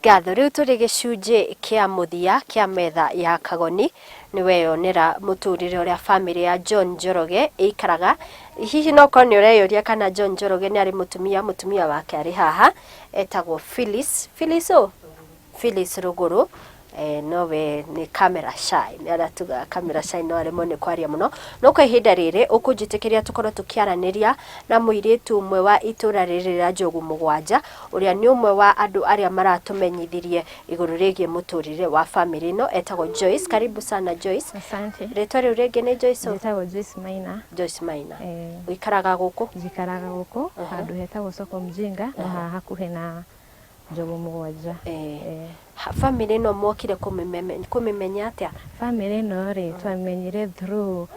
Nĩ ngatho. Rĩu tũrĩ gĩcunjĩ kĩa mũthia kĩa metha ya Kagoni. Nĩ weyonera mũtũrĩre ũrĩa bamĩrĩ ya John Njoroge ĩikaraga. Hihi no korwo nĩ ũreyũria kana John Njoroge nĩ arĩ mũtumia, mũtumia wake arĩ haha etagwo Phyllis. Phyllis ũ? Phyllis Rũgũrũ. Nowe nĩ camera shy, nĩ aratuga camera shy no aremwo nĩ kwaria mũno. No kwa ihinda rĩrĩ ũkũnjĩtĩkĩria tũkorwo tũkĩaranĩria na mũirĩtu ũmwe wa itũra rĩrĩ rĩa Njogu Mũgwanja, ũrĩa nĩ ũmwe wa andũ arĩa maratũmenyithirie igũrũ rĩgiĩ mũtũrĩre wa bamĩrĩ ĩno, etagwo Joyce. Karibu sana Joyce. Asante. Rĩtwa rĩu rĩngĩ nĩ Joyce ũ? Njĩtagwo Joyce Maina. Joyce Maina. Eh. Ũikaraga gũkũ? Njikaraga gũkũ handũ hetagwo Soko Mjinga, no haha hakuhĩ na Njogu Mũgwanja. Bamĩrĩ ĩno mwokire kũmĩmenya atĩa? Bamĩrĩ ĩno rĩ, twamenyire through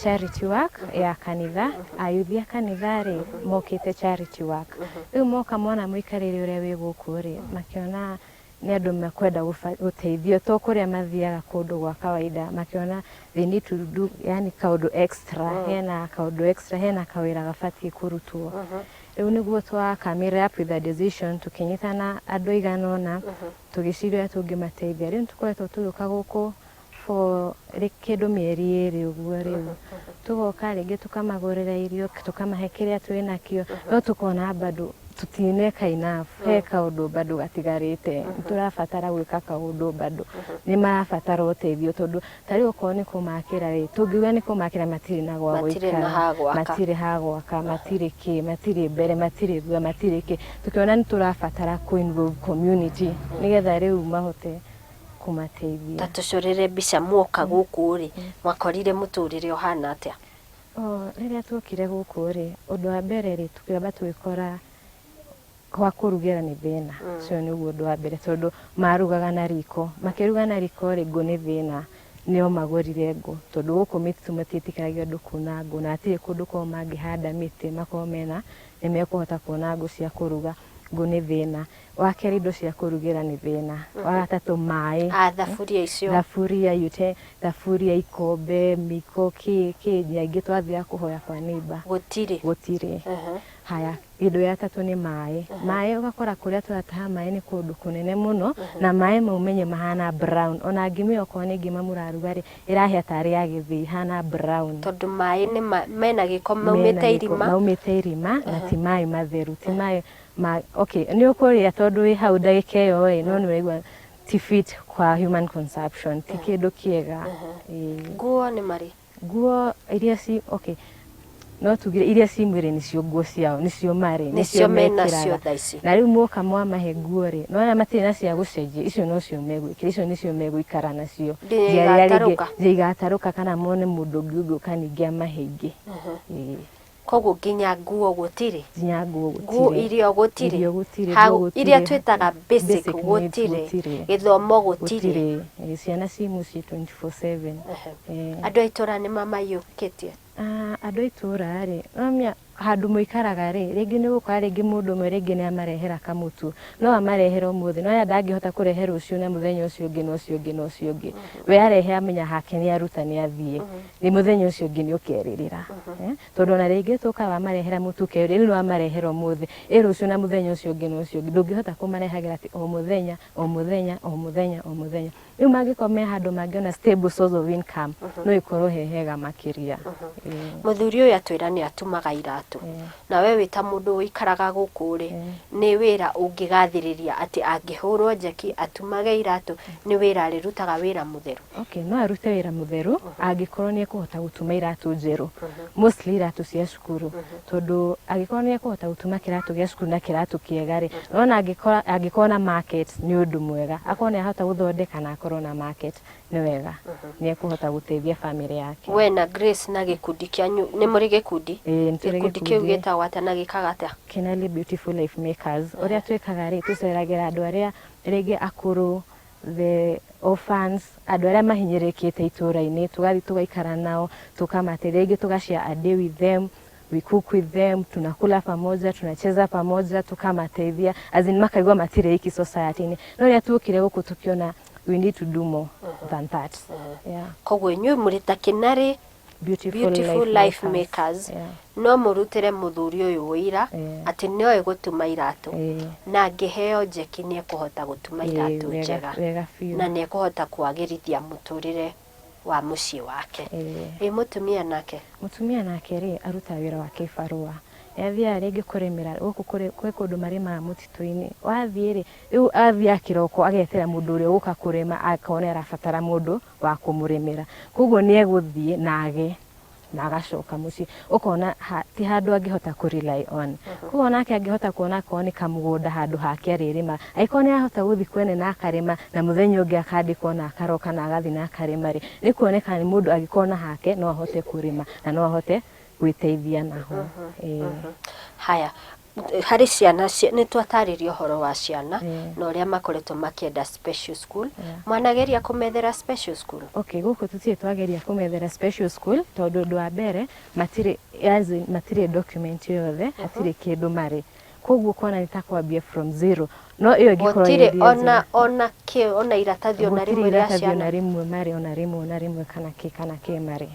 charity work ya kanitha. Ayuthi a kanitha rĩ, mokĩte charity work. Rĩu moka mona mũikarĩre ũrĩa wĩ gũkũ rĩ, makĩona nĩ andũ mekwenda gũteithio, to kũrĩa mathiaga kũndũ gwa kawaida, makĩona they need to do yani kaũndũ extra, hena kaũndũ extra, hena kawĩra gabatiĩ kũrutwo. Rĩu nĩguo twa come up with a decision, tũkĩnyitana andũ aigana ũna, tũgĩciria ũrĩa tũngĩmateithia. Rĩu nĩtũkoretwo tũgĩũka gũkũ for kĩndũ mĩeri 2 ũguo rĩu. Tũgoka rĩngĩ tũkamagũrĩra irio, tũkamahe kĩrĩa twĩnakĩo, no tũkona bado tũtineka enough, he kaũndũ bado gatigarĩte, nĩtũrabatara gwĩka kaũndũ bado, nĩ marabatara ũteithio tondũ ta rĩu okorwo nĩ kũmakĩra rĩ, tũngiuga nĩ kũmakĩra matirĩ na gwa Matirĩ na gũikara, ha gwaka. Matirĩ ha gwaka, matirĩ kĩ, matirĩ mbere, matirĩ thutha, matirĩ kĩ, tũkĩona nĩ tũrabatara kũ involve community nĩgetha rĩu mahote kũmateithia. Ta tũcorere mbica muoka gũkũ rĩ, mwakorire mũtũrĩre ũhana atĩa? O, rĩrĩa tuokire gũkũ rĩ, ũndũ wa mbere rĩ, tũkĩamba tũgĩkora gwa kũrugĩra nĩ thĩna. Ũcio nĩguo ũndũ wa mbere tondũ marugaga na riko. Makĩruga na riko rĩ, ngũ nĩ thĩna. Nĩo magũrire ngũ tondũ gũkũ mĩtitũ matiĩtĩkagĩrio andũ kuna ngũ na hatirĩ kũndũ kwao mangĩhanda mĩtĩ makorwo mena, nĩ mekũhota kuona ngũ cia kũruga. Ngũ nĩ thĩna. Wa kerĩ indo cia kũrugĩra nĩ thĩna. Wa gatatũ maĩ. Ah, thaburia icio. Thaburia, thaburia, ikombe, mĩiko, kĩ kĩ, nginya ingĩ twathiaga kũhoya kwa neighbor. Gũtirĩ. Gũtirĩ. Haya, kĩndũ gĩa gatatũ nĩ maĩ. Maĩ ũgakora kũrĩa tũrataha maĩ nĩ kũndũ kũnene mũno, na maĩ mau ũmenye mahana brown. Ona ngima ĩyo okorwo nĩ ngima mũraruga rĩ, ĩrahĩa tarĩ ya gĩthĩi, ĩhana brown. Tondũ maĩ nĩ mena gĩko maumĩte irima. Maumĩte irima na ti maĩ matheru, ti maĩ ma, okay, nĩ ũkũrĩa tondũ wĩ hau ndagĩka ĩyo ĩ, no nĩ ũraigua ti fit kwa human consumption, ti kĩndũ kĩega. Ĩĩ. Nguo nĩ marĩ? Nguo iria ci, okay, no tugire iria ci mwĩrĩ nĩcio nguo ciao, nĩcio marĩ, nĩcio menacio mekĩraga. Thaa ici. Na rĩu mwoka mwamahe nguo rĩ, nĩwona matirĩ na cia gũcenjia, icio nocio megwĩkĩra, icio nĩcio megũikara nacio. Nginya Nginya rĩrĩa rĩngĩ igatarũka. Nginya igatarũka kana mone mũndũ ũngĩ ũngĩũka ningĩ amahe ingĩ. Ĩĩ. Koguo nginya nguo gũtirĩ? Nginya nguo gũtirĩ. Nguo, irio gũtirĩ? Irio gũtirĩ, Ha, nguo gũtirĩ. Iria twĩtaga basic Basic needs gũtirĩ. Gũtirĩ. Gĩthomo gũtirĩ. Gũtirĩ. Ĩĩ, ciana ci mũciĩ 24/7. Ĩĩ. Andũ a itũra nĩ mamaiyũkĩtie? Ah, andũ a itũra rĩ, nomenya handũ mũikaraga rĩ, rĩngĩ nĩ ũgũkora rĩngĩ mũndũ ũmwe rĩngĩ nĩ amarehera kamũtu. No amarehere ũmũthĩ, no ndangĩhota kũrehe rũciũ na mũthenya ũcio ũngĩ na ũcio ũngĩ na ũcio ũngĩ. We arehe amenya hake nĩ aruta nĩ athiĩ. Nĩ mũthenya ũcio ũngĩ nĩ ũkerĩrĩra. Eh, tondũ ona rĩngĩ tũka wamarehera mũtu kerĩ, rĩu nĩ wamarehera ũmũthĩ, ĩ rũciũ na mũthenya ũcio ũngĩ na ũcio ũngĩ. Ndũngĩhota kũmarehagĩra atĩ o mũthenya, o mũthenya, o mũthenya, o mũthenya. Rĩu mangĩkorwo me handũ mangĩona stable source of income, no ĩkorwo he hega makĩria. Ĩĩ. Mũthuri ũyũ atwĩra nĩ atumaga iratũ. Na we wĩ ta mũndũ ũikaraga gũkũ rĩ, nĩ wĩra ũngĩgathĩrĩria atĩ angĩhũrwo njeki atumage iratũ, nĩ wĩra arĩrutaga wĩra mũtheru? Okay, no arute wĩra mũtheru angĩkorwo nĩ ekũhota gũtuma iratũ njerũ. Mostly iratũ cia cukuru. Tondũ angĩkorwo nĩ ekũhota gũtuma kĩratũ gĩa cukuru na kĩratũ kĩega rĩ, nona angĩkorwo na market nĩ ũndũ mwega. Akorwo nĩ ahota gũthondeka na akorwo na market nĩ wega. Nĩ ekũhota gũteithia famĩlĩ yake. We na Grace na gĩkundi kĩanyu, nĩ mũrĩ gĩkundi? Ĩĩ, nĩ tũrĩ Gĩkundi kĩu gĩkundi. gĩtagwo atĩa na gĩkaga atĩa? Kenali Beautiful Life Makers. Ũrĩa twĩkaga rĩ, tũceragĩra andũ arĩa rĩngĩ akũrũ, the orphans, andũ arĩa mahinyĩrĩrĩkĩte itũra-inĩ, tũgathiĩ tũgaikara nao, tũkamateithia, rĩngĩ tũga share a day with them, we cook with them, tunakula pamoja, tunacheza pamoja, tukamateithia, as in makaigua matirĩ iki society-inĩ. No rĩrĩa tuokire gũkũ tũkĩona we need to do more than that. Yeah. Koguo inyuĩ mũrĩ ta Kĩnarĩ Beautiful, Beautiful Life Life Makers. Yeah. No mũrutĩre mũthuri ũyũ ũira atĩ nĩoĩ gũtuma iratũ, na angĩheo njeki nĩ ekũhota gũtuma iratũ njega wega biũ. Na nĩ ekũhota kwagĩrithia mũtũrĩre wa mũciĩ wake. Ĩ mũtumia nake? Mũtumia nake rĩ, arutaga wĩra wa kĩbarũa. Nĩ athiaga rĩngĩ kũrĩmĩra gũkũ kũrĩ kwĩ kũndũ marĩmaga mũtitũ-inĩ. Wathiĩ rĩ, rĩu athiaga kĩroko agetĩra mũndũ ũrĩa ũgũka kũrĩma akorwo nĩ arabatara mũndũ wa kũmũrĩmĩra. Koguo nĩ egũthiĩ na age na agacoka mũciĩ. Ũkona ha, ti handũ angĩhota kũ rely on. Koguo onake angĩhota kuona akorwo nĩ kamũgũnda handũ hake arĩrĩma, angĩkorwo nĩ arahota gũthiĩ kwene na akarĩma na mũthenya ũngĩ akandĩkwo na akaroka na agathiĩ na akarĩma rĩ, nĩ kuoneka nĩ mũndũ angĩkorwo na hake no ahote kũrĩma na no ahote gwĩteithia naho. Ĩĩ. Haya, harĩ ciana, nĩ twatarĩria ũhoro wa ciana na ũrĩa makoretwo makĩenda special school. Mwanageria kũmethera special school? Okay, gũkũ tũtirĩ twageria kũmethera special school tondũ ũndũ wa mbere matirĩ, as in, matirĩ document yothe, hatirĩ kĩndũ marĩ. Koguo kuona nĩ ta kwambia from zero. No ĩyo ĩngĩkorwo Gũtirĩ ĩ idea ona njega. Ona kĩ, ona iratathi ona Gũtirĩ rĩmwe rĩa iratathi ona ciana? Rĩmwe marĩ, ona rĩmwe, ona rĩmwe, kana kĩ kana kĩ marĩ.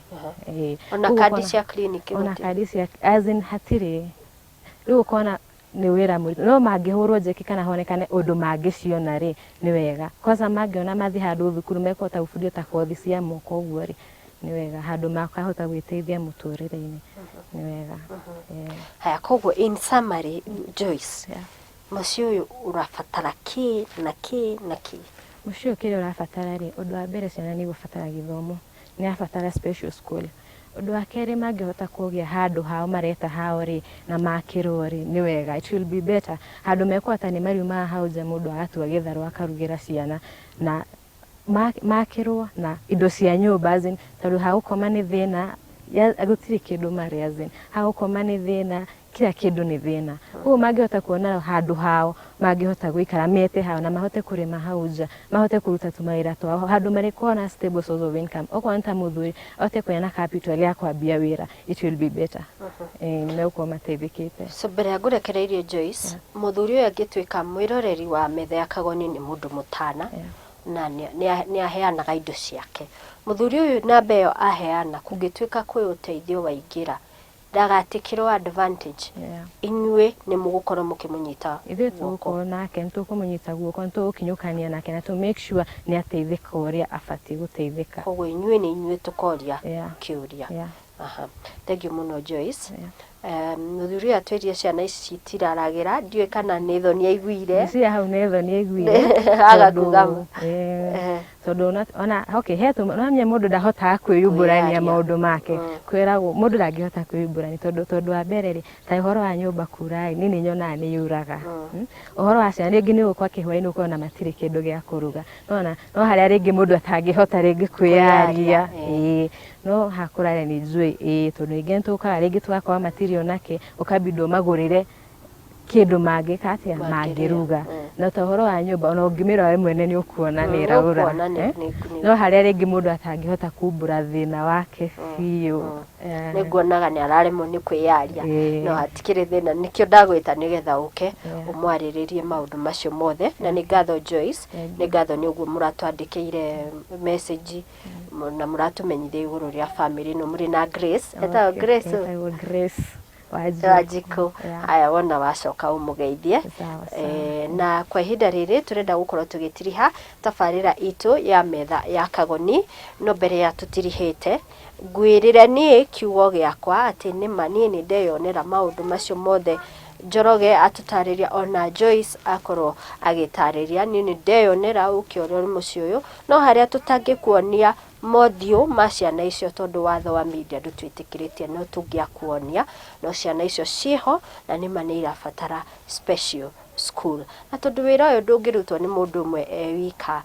Ĩĩ. Ona Koguo kandi ũkona cia clinic ona gũtirĩ? Kandi cia, as in, hatirĩ. Rĩu ũkona nĩ wĩra mũritũ, no mangĩhũrwo njeki kana honekane ũndũ mangĩciona rĩ, nĩ wega. Kwanza mangĩona mathiĩ handũ thukuru mekũhota gũbundithio ta kothi cia moko ũguo rĩ, nĩ wega handũ makahota gwĩteithia mũtũrĩre-inĩ, nĩ wega. Yeah. Haya, koguo in summary, Joyce, mũciĩ ũyũ ũrabatara kĩ na kĩ na kĩ? Mũciĩ ũyũ kĩrĩa ũrabatara rĩ, ũndũ wa mbere ciana nĩ igũbatara gĩthomo, nĩ irabatara special school. Ũndũ wa kerĩ, mangĩhota kũgĩa handũ hao mareta hao rĩ, na makĩrwo rĩ, nĩ wega, it will be better. Handũ mekũhota nĩ mariumaga hau nja, mũndũ agatua gĩtharũ akarugĩra ciana na makĩrwo na indo cia nyũmba, as in, tondũ ha gũkoma nĩ thĩna, gũtirĩ kĩndũ marĩ, as in, ha gũkoma nĩ thĩna, kila kĩndũ nĩ thĩna. Koguo mangĩhota kuona handũ hao mangĩhota gũikara mete hao na mahote kũrĩma hau nja, mahote kũruta tũmawĩra twao handũ marĩkorwo na stable source of income, okorwo nĩ ta mũthuri ahote kũgĩa na capital ya kwambia wĩra, it will be better. Nĩ megũkorwo mateithĩkĩte. So mbere ya ngũrekereirie, Joyce, mũthuri ũyũ angĩtuĩka mwĩroreri wa metha ya Kagoni, nĩ mũndũ mũtana na nĩ aheanaga indo ciake. Mũthuri ũyũ namba ĩyo aheana, kũngĩtuĩka kwĩ ũteithio waingĩra, ndagatĩkĩrwo advantage, inyuĩ nĩ mũgũkorwo mũkĩmũnyita Ithuĩ guoko? Tũgũkorwo nake, nĩ tũkũmũnyita guoko, nĩ tũgũkinyũkania nake na tũ make sure nĩ ateithĩka ũrĩa abatiĩ gũteithĩka. Koguo inyuĩ nĩ inyuĩ tũkoria kĩũria. Yeah. Aha. Thank you mũno, Joyce. Mũthuri ũyũ atwĩrire ciana ici citiraragĩra, ndiũĩ kana nĩ thoni aiguire. Ngwĩciria hau nĩ thoni aiguire. Agakuga Tondũ ona okay, he tũ no mũndũ ndahotaga kwĩyumbũrania Kwĩyaria. Maũndũ make. Kwĩragwo mũndũ ndangĩhota kwĩyumbũrania tondũ wa mbere rĩ, ta ũhoro wa nyũmba kura rĩ, niĩ nĩ nyonaga nĩ yuraga. Ũhoro wa ciana rĩngĩ nĩ ũgũkwa kĩhwaĩ-inĩ ũkona matirĩ kĩndũ gĩa kũruga. Nona no harĩa rĩngĩ mũndũ atangĩhota rĩngĩ kwĩyaria. Kwĩyaria. Ĩĩ, no hakũraria nĩ njũĩ, ĩĩ, tondũ rĩngĩ nĩ tũkaga rĩngĩ tũgakora matirĩ onake, ũkabindwo ũmagũrĩre kĩndũ mangĩka atĩa, Mangĩrĩa. Mangĩruga. Na ta ũhoro wa nyũmba, ona ũngĩmĩrora we mwene nĩ ũkuona nĩ ĩraura. Nĩ ũkuona Eh? No harĩa rĩngĩ mũndũ atangĩhota kumbũra thĩna wake biũ. Nĩ nguonaga nĩ araremwo nĩ kwĩyaria. No hatikĩrĩ thĩna, nĩkĩo ndagwĩta nĩgetha ũke ũmwarĩrĩrie maũndũ macio mothe. Na nĩ ngatho, Joyce, Thank nĩ ngatho nĩ ũguo mũratwandĩkĩire message na mũratũmenyithia igũrũ rĩa family ĩno mũrĩ na Grace, etagwo Grace. Etagwo Grace Wanjikũ. Wanjikũ. Haya, wona wacoka ũmũgeithie. Sawa, sawa. Na kwa ihinda rĩrĩ tũrenda gũkorwo tũgĩtiriha tabarĩra itũ ya metha ya Kagoni, no mbere ya tũtirihĩte, ngwĩrĩre niĩ kiugo gĩakwa atĩ nĩma niĩ nĩ ndeyonera maũndũ macio mothe Njoroge atũtarĩria, ona Joyce akorwo agĩtarĩria. Niĩ nĩ ndeyonera ũkĩ ũrĩa ũrĩ mũciĩ ũyũ, no harĩa tũtangĩkuonia mothiũ ma ciana icio tondũ watho wa media ndũtwĩtĩkĩrĩtie, no tũngĩakuonia. No ciana icio ciĩho na nĩma nĩ irabatara special school, na tondũ wĩra ũyũ ndũngĩrutwo nĩ mũndũ ũmwe e wika,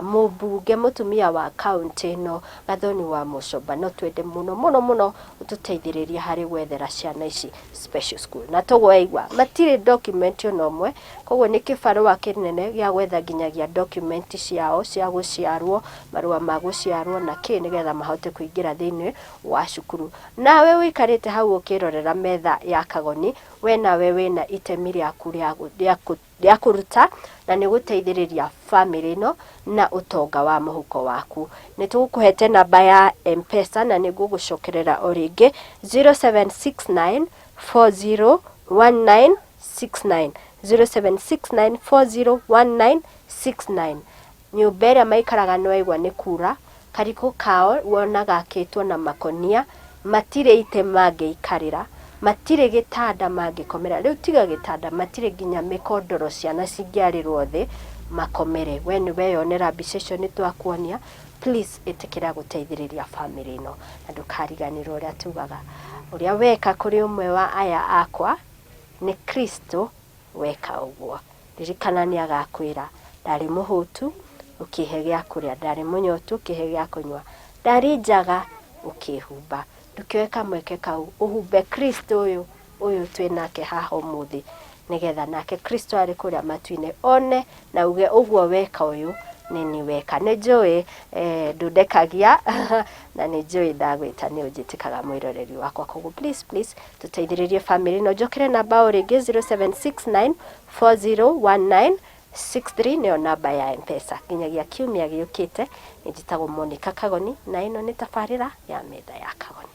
mũmbunge mũtumia wa kaũntĩ ĩno, Gathoni wa Mũcomba, no twende mũno mũno mũno ũtũteithĩrĩrie harĩ gwethera ciana ici special school. Na toguo waigua, matirĩ document ona ũmwe. Koguo nĩ kĩbarũa kĩnene gĩa gwetha nginyagia document ciao cia gũciarwo, marũa ma gũciarwo na kĩ nĩgetha mahote kũingĩra thĩinĩ wa cukuru. Nawe ũikarĩte hau ũkĩrorera metha ya Kagoni, we nawe wĩna itemi rĩaku rĩa kũruta na nĩ gũteithĩrĩria bamĩrĩ ĩno na ũtonga wa mũhuko waku. Nĩ tũgũkũhete namba ya M-Pesa na nĩ ngũgũcokerera o rĩngĩ 0769 401969, 0769 401969. Nyũmba ĩrĩa maikaraga nĩwaigua nĩ kura, kariko kao wona gakĩtwo na makonia, matirĩ itĩ mangĩikarĩra, matirĩ gĩtanda mangĩkomera, rĩu tiga gĩtanda matirĩ nginya mĩkondoro ciana cingĩarĩrwo thĩ makomere. We nĩ weyonera mbica icio nĩ twakuonia, please ĩtĩkĩra gũteithĩrĩria bamĩrĩ ĩno na ndũkariganĩrwo ũrĩa tugaga, ũrĩa weka kũrĩ ũmwe wa aya akwa nĩ Kristo weka ũguo. Ririkana nĩ agakwĩra, ndarĩ mũhũtu ũkĩhe gĩa kũrĩa, ndarĩ mũnyotu ũkĩhe gĩa kũnyua, ndarĩ njaga ũkĩhumba. Ndũkĩoe kamweke kau ũhumbe Kristo ũyũ ũyũ twĩ nake haha ũmũthĩ, nĩgetha nake Kristo arĩ kũrĩa matu-inĩ one na uge ũguo weka ũyũ nĩ niĩ weka. Nĩ njũĩ ndũndekagia na nĩ njũĩ ndagwĩta nĩ ũnjĩtĩkaga mwĩroreri wakwa, koguo please please tũteithĩrĩrie bamĩrĩ ĩno. Njokere namba o rĩngĩ 0769 4019 63 nĩyo namba ya M-Pesa. Nginyagia kiumia gĩũkĩte, nĩ njĩtagwo Monica Kagoni na ĩno nĩ tabarĩra ya metha ya Kagoni.